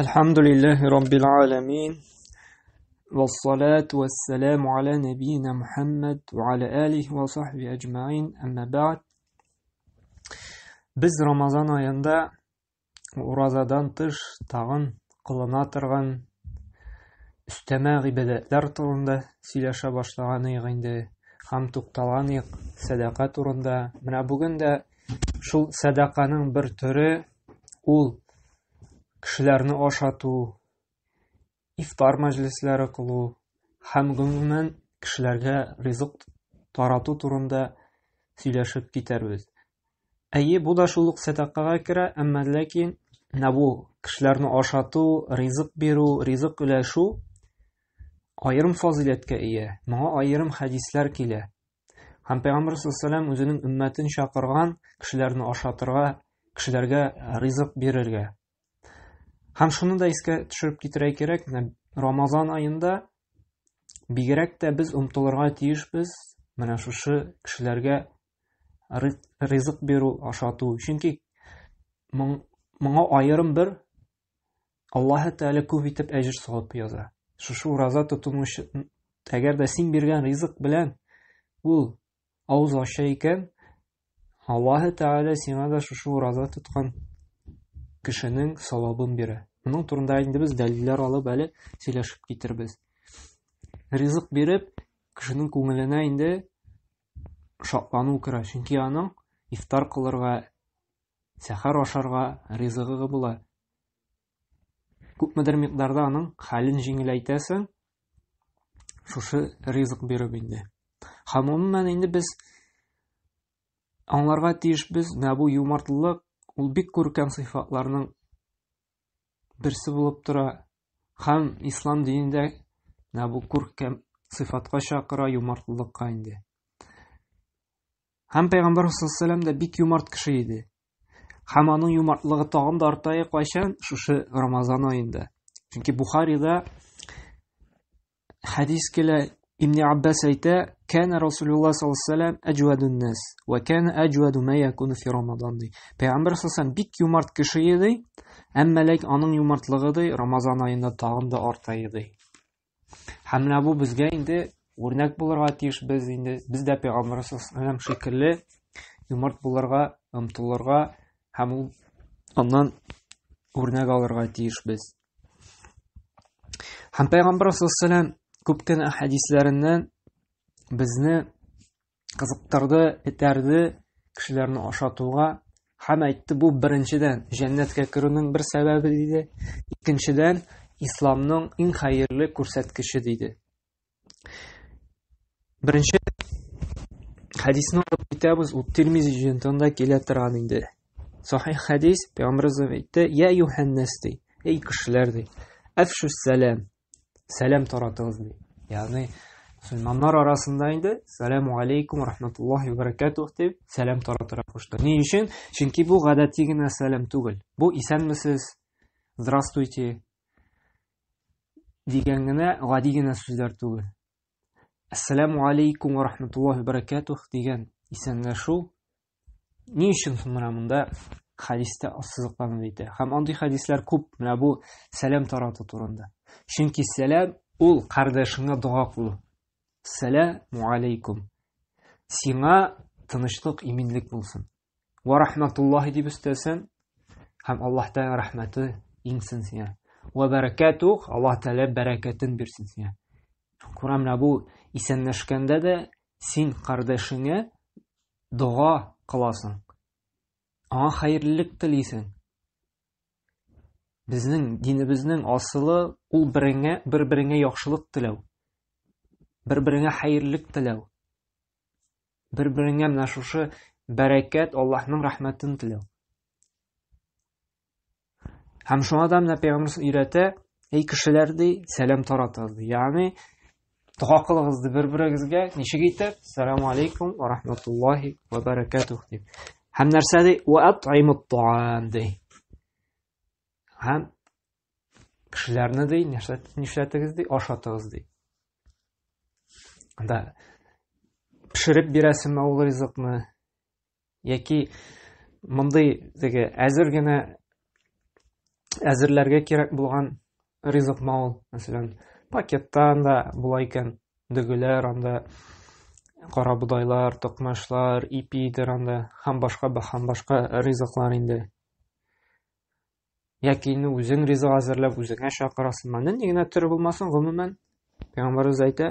الحمد لله رب العالمين والصلاة والسلام على نبينا محمد وعلى آله وصحبه أجمعين أما بعد. Без Рамазан аенда уразадан тыш тагын кылына торган өстәмә гыйбадәтләр турында сөйләшә башлаган идек инде һәм тукталган идек сәдака турында. Менә бүген дә шул сәдаканың бер төре ул кешеләрне ашату, ифтар мәҗлесләре кылу һәм гомумән кешеләргә ризык тарату турында сөйләшеп китәрбез. Әйе, бу да шул ук сәдакага керә, әмма ләкин менә бу кешеләрне ашату, ризык бирү, ризык өләшү аерым фазыйләткә ия. Моңа аерым хәдисләр килә. Һәм Пәйгамбер саллаллаһу үзенең өммәтен чакырган кешеләрне ашатырга, кешеләргә ризык бирергә. Һәм шуны да искә төшереп китерә кирәк, менә Рамазан аенда бигрәк тә без омтылырга тиешбез менә шушы кешеләргә ризык бирү, ашату. Чөнки моңа аерым бер Аллаһы Тәгалә күп итеп әҗер савап яза. Шушы ураза тотынучы, әгәр дә син биргән ризык белән ул авыз ача икән, Аллаһы Тәгалә сиңа да шушы ураза тоткан кешенең савабын бирә. Моның турында инде без дәлилләр алып әле сөйләшеп китербез. Ризык биреп, кешенең күңеленә инде шатлану керә, чөнки аның ифтар кылырга, сәхәр ашарга ризыгы була. Күпмедер микъдарда аның хәлен җиңеләйтәсең, шушы ризык биреп инде. Һәм гомумән инде без аңларга тиешбез, менә бу юмартлылык ул бик күркәм сыйфатларның берсе булып тора. Һәм ислам динендә менә бу күркәм сыйфатка чакыра, юмартлылыкка инде. Һәм Пәйгамбәр саллаллаһу алейһи дә бик юмарт кеше иде. Һәм аның юмартлыгы тагын да арта кайчан? Шушы Рамазан аенда. Чөнки Бухарида хәдис килә, Ибн Аббас әйтә, "Кана Расулуллаһ саллаллаһу алейһи вәсәлләм әҗвадун нас, ва кана әҗваду ма якуну фи Рамадан" ди. Пәйгамбәр саллаллаһу алейһи бик юмарт кеше иде, әмма ләкин аның юмартлыгы ди Рамазан аенда тагын да арта иде. Һәм менә бу безгә инде үрнәк булырга тиеш, без инде без дә пәйгамбәр саллаллаһу шикелле юмарт булырга омтылырга һәм ул аннан үрнәк алырга тиешбез. Һәм пәйгамбәр саллаллаһу күп кенә хәдисләреннән безне кызыктырды, этәрде кешеләрне ашатуга һәм әйтте, бу беренчедән җәннәткә керүнең бер сәбәбе диде, икенчедән исламның иң хәерле күрсәткече диде. Беренче хәдисне алып китәбез, ул Тирмизи җыентыгында килә торган инде. Сахих хәдис, Пәйгамбәребез әйтте, "Я юханнас" ди, эй кешеләр ди, "Әфшүс сәлам", сәлам таратыгыз ди. Ягъни мөселманнар арасында инде сәламу алейкум рахматуллахи ва баракатух дип сәлам таратырга кушты. Ни өчен? Чөнки бу гадәти генә сәлам түгел. Бу исәнмесез, здравствуйте дигән генә гади генә сүзләр түгел. Ассаламу алейкум ва рахматуллахи ва баракатух дигән исәнләшү Ни өчен соң менә монда хәдистә ассызыкланып әйтә? Һәм андый хәдисләр күп, менә бу сәлам тарату турында. Чөнки сәлам ул кардәшеңә дога кылу. Сәламу алейкум. Сиңа тынычлык, иминлек булсын. Ва рахматуллахи дип өстәсен, һәм Аллаһ Тәгалә рәхмәте иңсен сиңа. Ва бәрәкәтух, Аллаһ Тәгалә бәрәкәтен бирсен сиңа. Күрә менә бу исәнләшкәндә дә син кардәшеңә дога кыласың. Аңа хәерлелек телисең. Безнең динебезнең асылы ул береңә, бер-береңә яхшылык теләү. Бер-береңә хәерлелек теләү. Бер-береңә менә шушы бәрәкәт, Аллаһның рәхмәтен теләү. Һәм шуңа да менә пәйгамбер өйрәтә, эй кешеләр ди, сәлам таратыгыз ди. Ягъни дога кылыгыз ди бер-берегезгә, ничек итеп? Ассаламу алейкум ва рахматуллахи ва баракатух дип. Һәм нәрсә ди? Ва ат'имут таам ди. Һәм кешеләрне ди, нишләтегез ди, ашатыгыз ди. Анда пешереп бирәсеңме ул ризыкны? Яки мондый теге әзер генә Әзерләргә кирәк булган ризыкмы ул, мәсәлән, пакеттан да була икән, дөгеләр анда, карабодайлар, токмачлар, ипидер анда һәм башка һәм башка ризыклар инде. Яки инде үзең ризык әзерләп, үзеңә чакырасың. Нинди генә төре булмасын, гомумән, Пәйгамбәребез әйтә,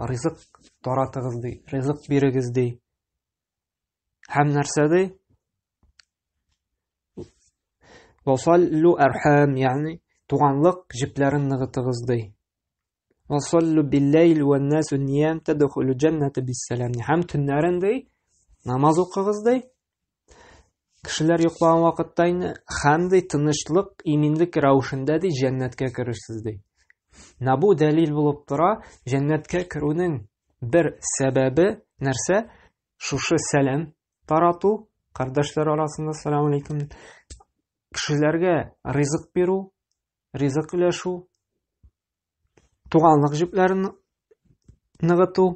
ризык таратыгыз ди, ризык бирегез ди. Һәм нәрсә ди? Васаллу архам, ягъни туганлык җепләрен ныгытыгыз ди. Васаллу билләйл вән насу ниям тадхулу җанната биссалам. Һәм төннәрен ди, намаз укыгыз ди. Кешеләр йоклаган вакытта инде һәм ди тынычлык, иминлек рәвешендә ди җәннәткә керерсез ди. Менә бу дәлил булып тора, җәннәткә керүнең бер сәбәбе нәрсә? Шушы сәлам тарату, кардәшләр арасында салам алейкум, кешеләргә ризык бирү, ризык өләшү, туганлык җепләрен ныгыту,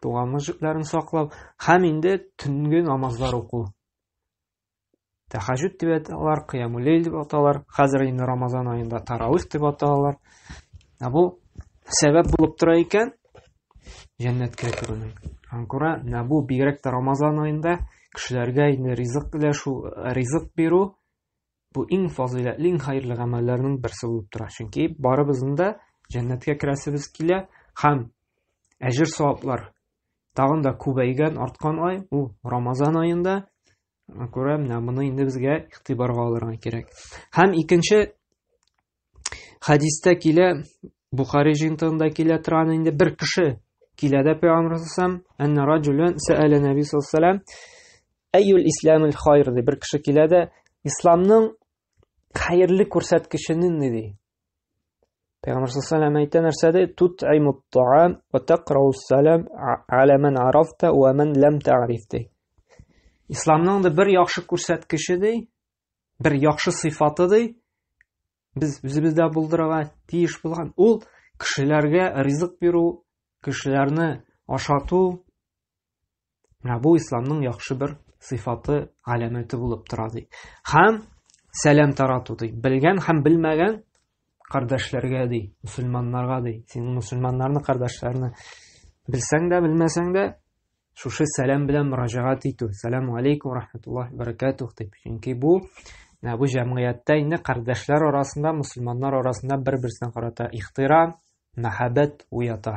туганлык җепләрен саклау һәм инде төнге намазлар уку. Тәхәҗүд дип аталар, кыямулейл дип аталар, хәзер инде Рамазан аенда таравих дип аталар. Ә бу сәбәп булып тора икән җәннәткә керүнең. Шуңа күрә менә бу бигрәк тә Рамазан аенда кешеләргә инде ризык өләшү, ризык бирү бу иң фазыйләтле, иң хәерле гамәлләрнең берсе булып тора. Чөнки барыбызның да җәннәткә керәсебез килә һәм әҗер саваплар тагын да күбәйгән, арткан ай ул Рамазан аенда. Күрә, менә моны инде безгә игътибарга алырга кирәк. Һәм икенче хәдистә килә, Бухари җыентыгында килә торган инде бер кеше килә дә Пәйгамбер саллаллаху әннә раҗулан сәәлә Нәби саллаллаху әйюл исламил хайр ди. Бер кеше килә дә исламның хәерле күрсәткече нинди ди. Пәйгамбер саллаллаху әйтә нәрсә ди? Тут'имут таам ва тaqra'ус салам аля ман арафта ва ман лам та'риф ди. Исламның да бер яхшы күрсәткече ди, бер яхшы сыйфаты ди, без үзебездә булдырырга тиеш булган ул кешеләргә ризык бирү, кешеләрне ашату. Менә бу исламның яхшы бер сыйфаты, галәмәте булып тора ди. Һәм сәлам тарату ди. Белгән һәм белмәгән кардәшләргә ди, мөселманнарга ди. Син мөселманнарны, кардәшләрне белсәң дә, белмәсәң дә, шушы сәлам белән мөрәҗәгать итү. Сәламу алейкум рахматуллаһи баракатух дип. Чөнки бу менә бу җәмгыятьтә инде кардәшләр арасында, мөселманнар арасында бер-берсенә карата ихтирам, мәхәббәт уята.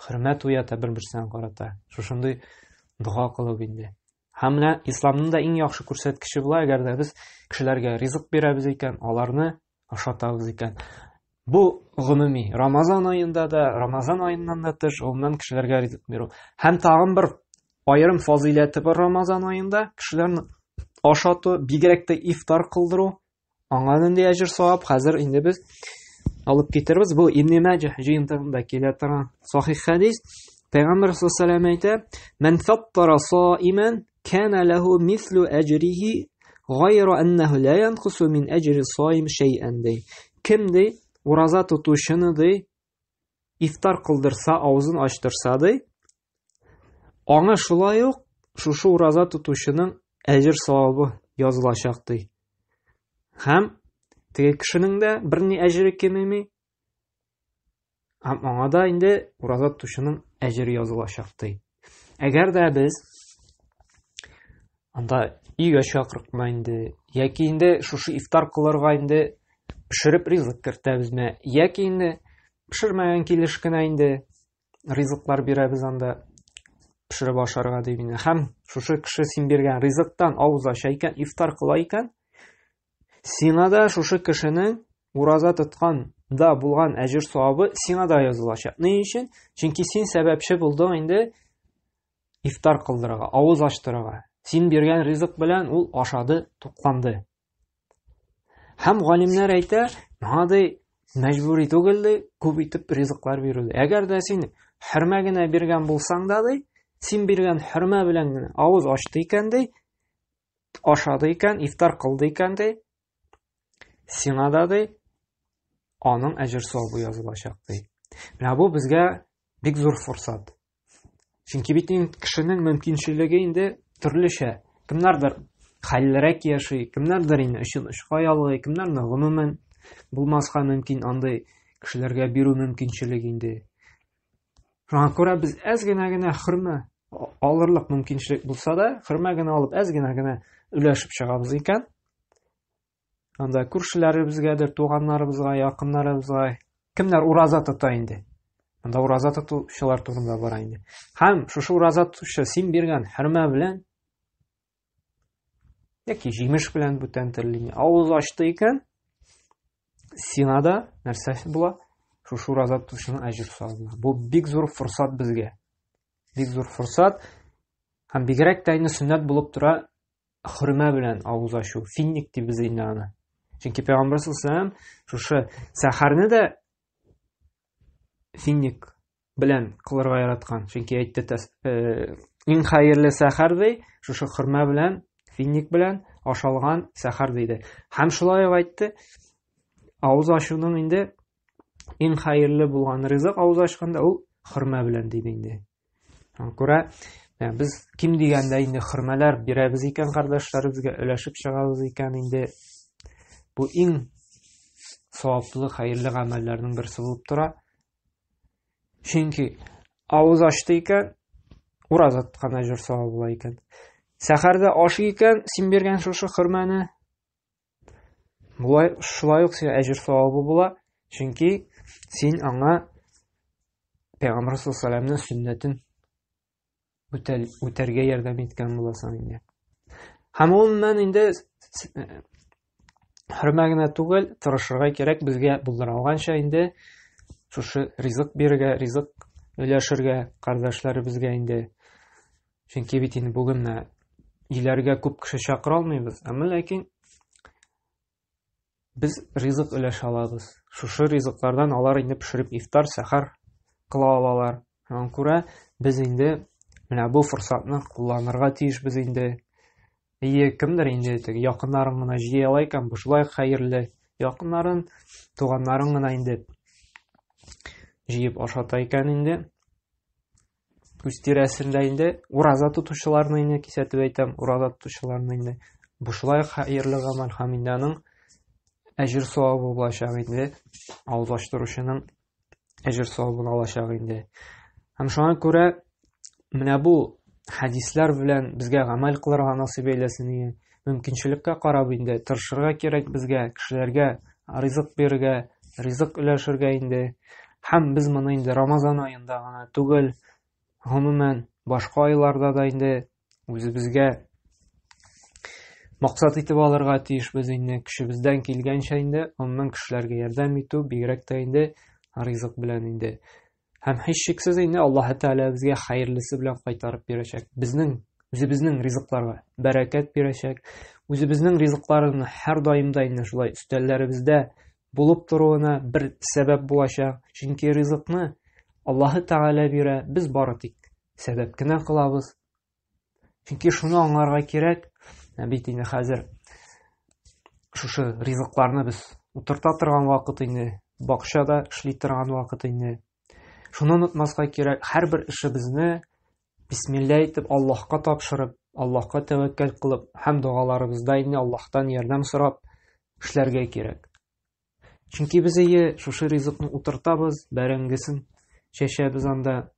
Хөрмәт уята бер-берсенә карата. Шушындый дога кылып инде. Һәм менә исламның да иң яхшы күрсәткече була, әгәр дә без кешеләргә ризык бирәбез икән, аларны ашатабыз икән. Бу гомуми Рамазан аенда да, Рамазан аеннан да тыш, гомумән кешеләргә ризык бирү. Һәм тагын бер аерым фазыйләте бар Рамазан аенда, кешеләрне ашату, бигрәк тә ифтар кылдыру. Аңа нинди әҗер савап, хәзер инде без алып китербез. Бу Ибн Маҗah җыентыгында килә торган сахих хәдис. Пәйгамбәр саллаллаху алейһи әйтә: "Ман фаттара саиман кана лаху мислу әҗрихи гайра аннаху ла янкусу мин әҗри саим шәйән" ди. Кем ди ураза тотучыны ди ифтар кылдырса, авызын ачтырса ди, аңа шулай ук шушы ураза тотучының әҗер савабы язылачак ди. Һәм теге кешенең дә берни әҗере кимеми, һәм аңа да инде ураза тотучының әҗере язылачак ди. Әгәр дә без анда өйгә чакыртма инде, яки инде шушы ифтар кылырга инде пешереп ризык кертәбезме, яки инде пешермәгән килеш кенә инде ризыклар бирәбез анда пешереп ашарга дип инде. Һәм шушы кеше син биргән ризыктан авыз ача икән, ифтар кыла икән, сиңа да шушы кешенең ураза тоткан да булган әҗер савабы сиңа да язылачак. Ни өчен? Чөнки син сәбәпче булдың инде ифтар кылдырырга, авыз ачтырырга. Син биргән ризык белән ул ашады, тукланды. Һәм галимнәр әйтә, моңа ди мәҗбүри түгел ди, күп итеп ризыклар бирү. Әгәр дә син хөрмә генә биргән булсаң да ди, син биргән хөрмә белән генә авыз ачты икән ди, ашады икән, ифтар кылды икән ди, сиңа да ди, аның әҗер савабы язылачак ди. Менә бу безгә бик зур форсат. Чөнки бит инде кешенең мөмкинчелеге инде төрлечә. Кемнәрдер хәллерәк яши, кемнәрдер инде очын очка ялгый, кемнәрне гомумән булмаска мөмкин андый кешеләргә бирү мөмкинчелек инде. Шуңа күрә без әз генә генә хөрмә алырлык мөмкинчелек булса да, хөрмә генә алып әз генә генә өләшеп чыгабыз икән, анда күршеләребезгәдер, туганнарыбызга, якыннарыбызга, кемнәр ураза тота инде. Анда ураза тотучылар турында бара инде. Һәм шушы ураза тотучы син биргән хөрмә белән яки җимеш белән бүтән төрле авыз ачты икән, сиңа да нәрсә була? Шушы ураза тотучының әҗер савабы. Бу бик зур форсат безгә. Бик зур форсат. Һәм бигрәк тә инде сөннәт булып тора хөрмә белән авыз ачу, финник дибез инде аны. Чөнки Пәйгамбәр саллаллаху шушы сәхәрне дә финник белән кылырга яраткан. Чөнки әйтте, иң хәерле сәхәр ди, шушы хөрмә белән, финник белән ашалган сәхәр диде. Һәм шулай ук әйтте, авыз ачуның инде иң хәерле булган ризык авыз ачканда ул хөрмә белән диде инде. Шуңа күрә без ким дигәндә инде хөрмәләр бирәбез икән кардәшләребезгә, өләшеп чыгабыз икән инде бу иң саваплы, хәерле гамәлләрнең берсе булып тора. Чөнки авыз ачты икән, ураза тоткан әҗер савабы була икән. Сәхәрдә ашый икән, син биргән шушы хөрмәне, болай шулай ук сиңа әҗер савабы була, чөнки син аңа Пәйгамбәр саллаллаху сөннәтен үтәргә ярдәм иткән буласың инде. Һәм гомумән инде хөрмә генә түгел, тырышырга кирәк безгә булдыра алганча инде шушы ризык бирергә, ризык өләшергә кардәшләребезгә инде. Чөнки бит инде бүген менә өйләргә күп кеше чакыра алмыйбыз, әмма ләкин без ризык өләшә алабыз. Шушы ризыклардан алар инде пешереп ифтар, сәхәр кыла алалар. Шуңа күрә без инде менә бу форсатны кулланырга тиешбез инде. Ие, кемдер инде теге якыннарын гына җыя ала икән, бу шулай хәерле. Якыннарын, туганнарын гына инде җыеп ашата икән инде. Үз тирәсендә инде ураза тотучыларны инде кисәтеп әйтәм, ураза тотучыларны инде бу шулай хәерле гамәл һәм инде аның әҗер савабы булачак инде, авыз ачтыручының әҗер савабын алачак инде. Һәм шуңа күрә менә бу хәдисләр белән безгә гамәл кылырга насыйп әйләсен иде. Мөмкинчелеккә карап инде тырышырга кирәк безгә, кешеләргә ризык бирергә, ризык өләшергә инде. Һәм без моны инде Рамазан аенда гына түгел, гомумән башка айларда да инде үзебезгә максат итеп алырга тиешбез инде, көчебездән килгәнчә инде гомумән кешеләргә ярдәм итү, бигрәк тә инде ризык белән инде. Һәм һичшиксез инде Аллаһы Тәгалә безгә хәерлесе белән кайтарып бирәчәк. Безнең үзебезнең ризыкларга бәрәкәт бирәчәк. Үзебезнең ризыкларны һәрдаим да инде шулай өстәлләребездә булып торуына бер сәбәп булачак. Чөнки ризыкны Аллаһы Тәгалә бирә, без бары тик сәбәп кенә кылабыз. Чөнки шуны аңларга кирәк, ә бит инде хәзер шушы ризыкларны без утырта торган вакыт инде, бакчада эшли торган вакыт инде. Шуны онытмаска кирәк, һәрбер эшебезне бисмилла әйтеп Аллаһка тапшырып, Аллаһка тәвәккәл кылып һәм догаларыбызда инде Аллаһтан ярдәм сорап эшләргә кирәк. Чөнки без әйе шушы ризыкны утыртабыз, бәрәңгесен чәчәбез анда,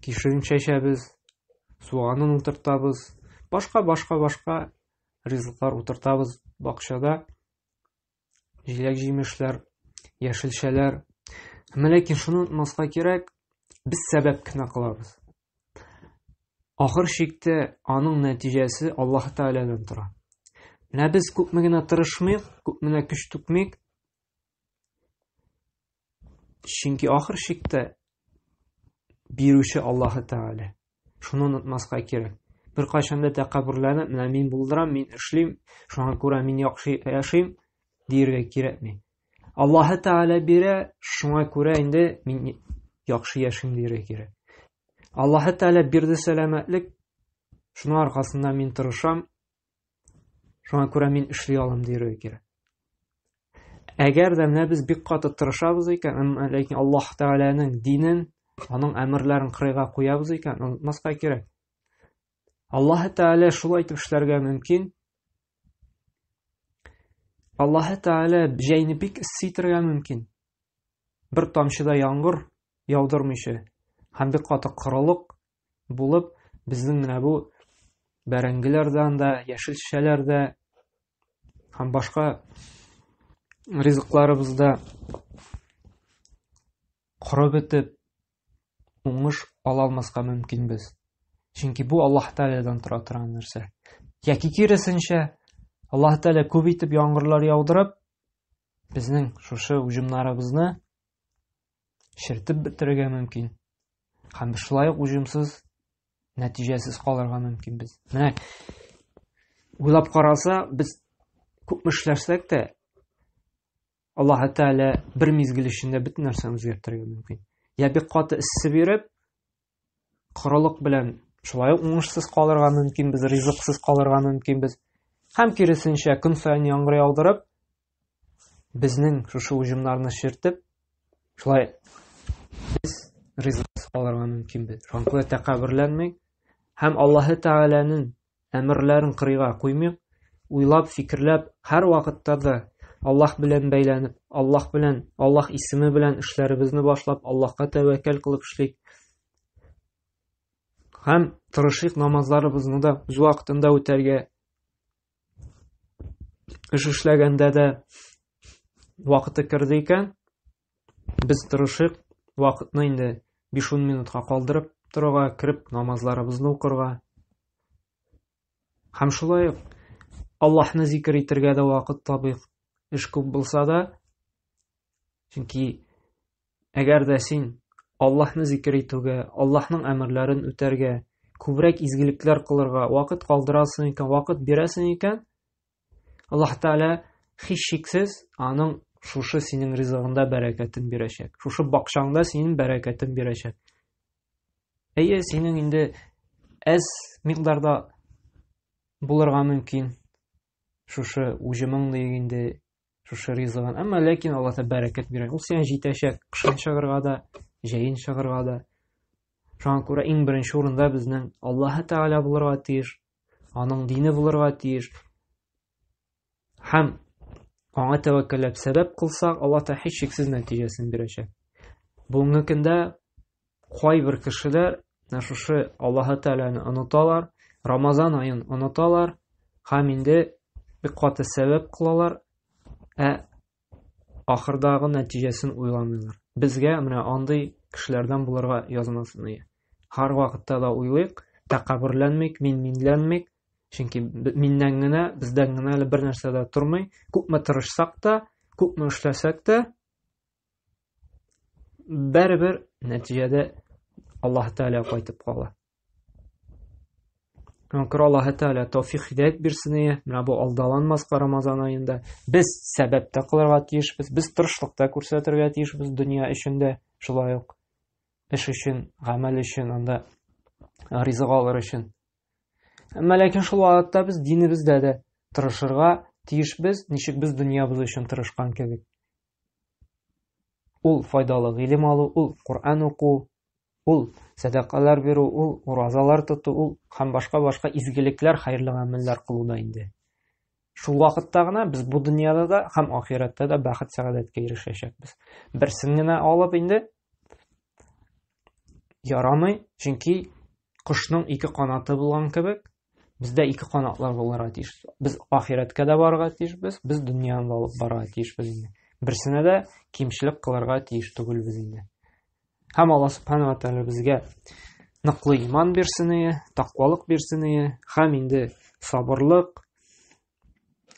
кишерен чәчәбез, суганын утыртабыз, башка башка башка ризыклар утыртабыз бакчада. Җиләк-җимешләр, яшелчәләр. Әмма ләкин шуны онытмаска кирәк, без сәбәп кенә кылабыз. Ахыр чиктә аның нәтиҗәсе Аллаһ Тәгаләдән тора. Менә без күпме генә тырышмыйк, күпме генә көч түкмик, чөнки ахыр чиктә бирүче Аллаһ Тәгалә. Шуны онытмаска кирәк. Беркайчан да тәкәбберләнеп, менә мин булдырам, мин эшлим, шуңа күрә мин яхшы яшим диергә кирәкми. Аллаһы Тәгалә бирә, шуңа күрә инде мин яхшы яшим диергә кирәк. Аллаһы Тәгалә бирде сәламәтлек, шуның аркасында мин тырышам, шуңа күрә мин эшли алам диергә кирәк. Әгәр дә менә без бик каты тырышабыз икән, әмма ләкин Аллаһ Тәгаләнең динен, аның әмерләрен кырыйга куябыз икән, онытмаска кирәк. Аллаһы Тәгалә шулай итеп эшләргә мөмкин. Аллаһы Тәгалә җәйне бик эссе итәргә мөмкин. Бер тамчы да яңгыр яудырмыйча һәм бик каты корылык булып, безнең менә бу бәрәңгеләр дә анда, яшелчәләр дә һәм башка ризыкларыбыз да коры бетеп, уңыш ала алмаска мөмкинбез. Чөнки бу Аллаһ Тәгаләдән тора торган нәрсә. Яки киресенчә, Аллаһ Тәгалә күп итеп яңгырлар яудырып, безнең шушы уҗымнарыбызны чертеп бетерергә мөмкин. Һәм шулай ук уҗымсыз, нәтиҗәсез калырга мөмкинбез. Менә уйлап караса, без күпме эшләсәк тә, Аллаһ Тәгалә бер мизгел эчендә бөтен нәрсәне үзгәртергә мөмкин. Я бик каты эссе биреп, корылык белән шулай ук уңышсыз калырга мөмкинбез, ризыксыз калырга мөмкинбез. Һәм киресенчә, көн саен яңгыр яудырып, безнең шушы уҗымнарны чиртеп, шулай без ризыксыз калырга мөмкинбез. Шуңа күрә тәкәбберләнмик һәм Аллаһы Тәгаләнең әмерләрен кырыйга куймыйк, уйлап, фикерләп, һәр вакытта да Аллаһ белән бәйләнеп, Аллаһ белән, Аллаһ исеме белән эшләребезне башлап, Аллаһка тәвәккәл кылып эшлик. Һәм тырышыйк намазларыбызны да үз вакытында үтәргә. Эш эшләгәндә дә вакыты керде икән, без тырышыйк вакытны инде 5-10 минутка калдырып торырга, кереп намазларыбызны укырга. Һәм шулай ук Аллаһны зикер итәргә дә вакыт табыйк. Эш күп булса да, чөнки әгәр дә син Аллаһны зикер итүгә, Аллаһның әмерләрен үтәргә, күбрәк изгелекләр кылырга вакыт калдырасың икән, вакыт бирәсең икән, Аллаһ Тәгалә һичшиксез аның шушы синең ризыгында бәрәкәтен бирәчәк. Шушы бакчаңда синең бәрәкәтен бирәчәк. Әйе, синең инде әз микъдарда булырга мөмкин. Шушы уҗымың диек инде, шушы ризыгын. Әмма ләкин Аллаһ Тәгалә бәрәкәт бирә. Ул сиңа җитәчәк, кышын чыгарга да, җәен чыгарга да. Шуңа күрә иң беренче урында безнең Аллаһ Тәгалә булырга тиеш, аның дине булырга тиеш. Һәм аңа тәвәккәлләп сәбәп кылсак, Аллаһ Тәгалә һичшиксез нәтиҗәсен бирәчәк. Бүгенге көндә кайбер кешеләр менә шушы Аллаһ Тәгаләне оныталар, Рамазан аен оныталар һәм инде бик каты сәбәп кылалар, ә ахырдагы нәтиҗәсен уйламыйлар. Безгә менә андый кешеләрдән булырга язмасын ие. Һәр вакытта да уйлыйк, тәкәбберләнмик, мин-минләнмик, чөнки миннән генә, бездән генә әле бер нәрсә дә тормый. Күпме тырышсак та, күпме эшләсәк тә, барыбер нәтиҗәдә Аллаһ Тәгалә кайтып кала. Күрә Аллаһ Тәгалә тәүфик һидәят бирсен ие. Менә бу алдаланмаска Рамазан аенда. Без сәбәп тә кылырга тиешбез, без тырышлык та күрсәтергә тиешбез дөнья өчен дә, шулай ук эш өчен, гамәл өчен, анда ризык алыр өчен. Әмма ләкин шул вакытта без динебездә дә тырышырга тиешбез, ничек без дөньябыз өчен тырышкан кебек. Ул файдалы гыйлем алу, ул Коръән уку, ул сәдакалар бирү, ул уразалар тоту, ул һәм башка-башка изгелекләр, хәерле гамәлләр кылу да инде. Шул вакытта гына без бу дөньяда да һәм ахирәттә дә бәхет сәгадәткә ирешәчәкбез. Берсен генә алып инде ярамый, чөнки кошның ике канаты булган кебек, Бездә ике канатлар булырга тиеш. Без ахирәткә дә барырга тиешбез, без дөньяны да алып барырга тиешбез инде. Берсенә дә кимчелек кылырга тиеш түгелбез инде. Һәм Алла субхана ва тәгалә безгә ныклы иман бирсен ие, тәкъвалык бирсен ие, һәм инде сабырлык,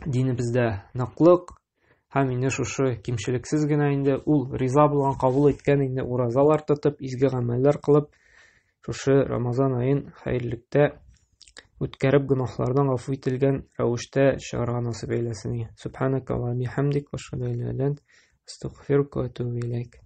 динебездә ныклык һәм инде шушы кимчелексез генә инде ул риза булган, кабул иткән инде уразалар тотып, изге гамәлләр кылып, шушы Рамазан аен хәерлектә үткәреп, гөнаһлардан гафу ителгән рәвештә чыгарга насыйп әйләсен. Субханaka ва бихамдик, ва ашһаду ан ла иляха илля ант, астагфирука ва атубу иләйк.